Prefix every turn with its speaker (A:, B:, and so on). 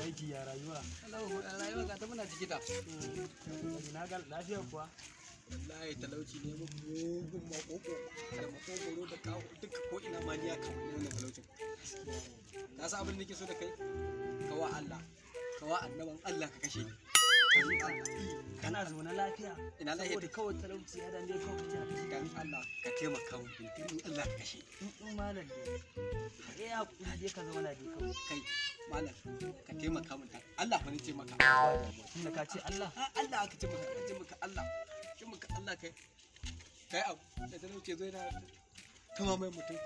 A: Aiki ya rayuwa?
B: Rayuwa ga ta muna ciki ta.
A: Na ga lafiya kuwa?
B: Wallahi talauci ne mugun makoko da makogoro da kawo duka ko ina ma ni ya kama ni wannan talaucin. Ka san abin da nake so da kai? Kawa Allah, kawa annaban Allah ka kashe ni. Kashe Allah.
A: Kana zaune lafiya?
B: Ina lafiya.
A: Saboda kawai talauci ya dame ka kace a kashe.
B: Dan Allah ka taimaka min, dan Allah ka kashe ni.
A: In malam dai. Eh, hakuri dai, ka zauna dai kawai.
B: Kai malam, ka taimaka min dan Allah fa nace maka.
A: Tunda ka ce Allah.
B: Ha, Allah aka ce maka, ka ce maka Allah. Ce maka Allah kai. Kai abu da talauci zo yana kama mai mutum.